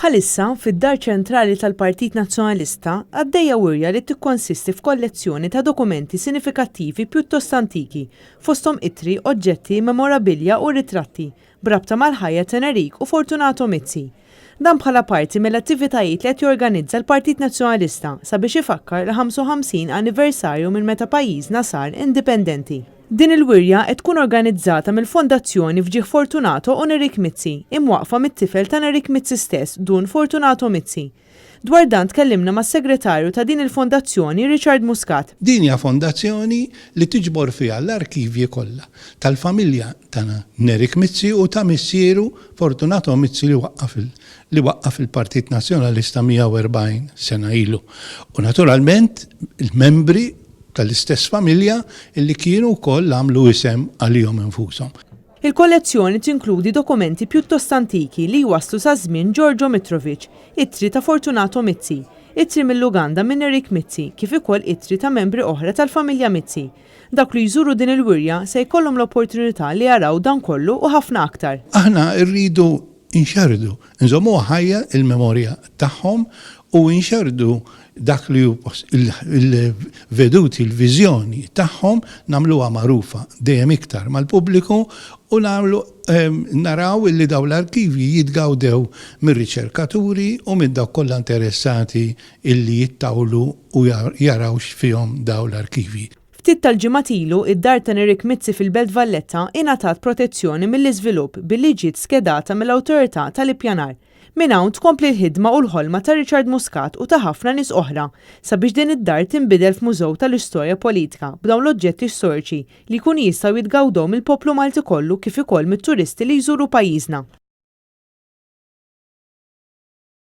Bħalissa, fid-Dar Ċentrali tal-Partit Nazzjonalista, għaddejja wirja li tikkonsisti f'kollezzjoni ta' dokumenti sinifikattivi pjuttost antiki, fosthom ittri, oġġetti, memorabilja u ritratti, b'rabta mal-ħajja ta' Nerik u Fortunato Mizzi. Dan bħala parti mill-attivitajiet li qed jorganizza l-Partit Nazzjonalista sabiex ifakkar il-55 anniversarju minn meta pajjiżna sar indipendenti. Din il-wirja qed tkun organizzata mill-Fondazzjoni f'ġieħ Fortunato u Nerik Mizzi, imwaqqfa mit-tifel ta' Nerik Mizzi stess, Dun Fortunato Mizzi. Dwar dan tkellimna mas-Segretarju ta' din il-Fondazzjoni Richard Muscat. Din hija fondazzjoni li tiġbor fiha l-arkivji kollha tal-familja ta' Nerik Mizzi u ta' missieru Fortunato Mizzi li waqqaf li waqqaf il-Partit Nazzjonalista 140 sena ilu. U naturalment il-membri tal-istess familja li kienu wkoll għamlu isem għalihom infushom. Il-kollezzjoni tinkludi dokumenti pjuttost antiki li jwasslu sa żmien Giorgio Mitrovich, ittri ta' Fortunato Mizzi, ittri mill-Uganda minn Nerik Mizzi kif ukoll ittri ta' membri oħra tal-familja Mizzi. Dawk li jżuru din il-wirja se jkollhom l-opportunità li jaraw dan kollu u ħafna aktar. Aħna rridu nxerrdu, nżommuha ħajja l-memorja tagħhom u nxerrdu dak li hu il-veduti, il-viżjoni tagħhom nagħmluha magħrufa dejjem iktar mal-pubbliku u nagħmlu naraw illi dawn l-arkivji jitgawdew mir-riċerkaturi u minn dawk kollha interessati illi jittawlu u jaraw x'fihom dawn l-arkivji. Ftit tal-ġimgħat ilu, id-dar ta' Nerik Mizzi fil-Belt Valletta ingħatat protezzjoni mill-iżvilupp billi ġiet skedata mill-Awtorità tal-Ippjanar. Minn hawn tkompli l-ħidma u l-ħolma ta' Richard Muscat u ta' ħafna nies oħra sabiex din id-dar tinbidel f'mużew tal-istorja politika b'dawn l-oġġetti storiċi li jkunu jistgħu jitgawdew mill-poplu Malti kollu kif ukoll mit-turisti li jżuru pajjiżna.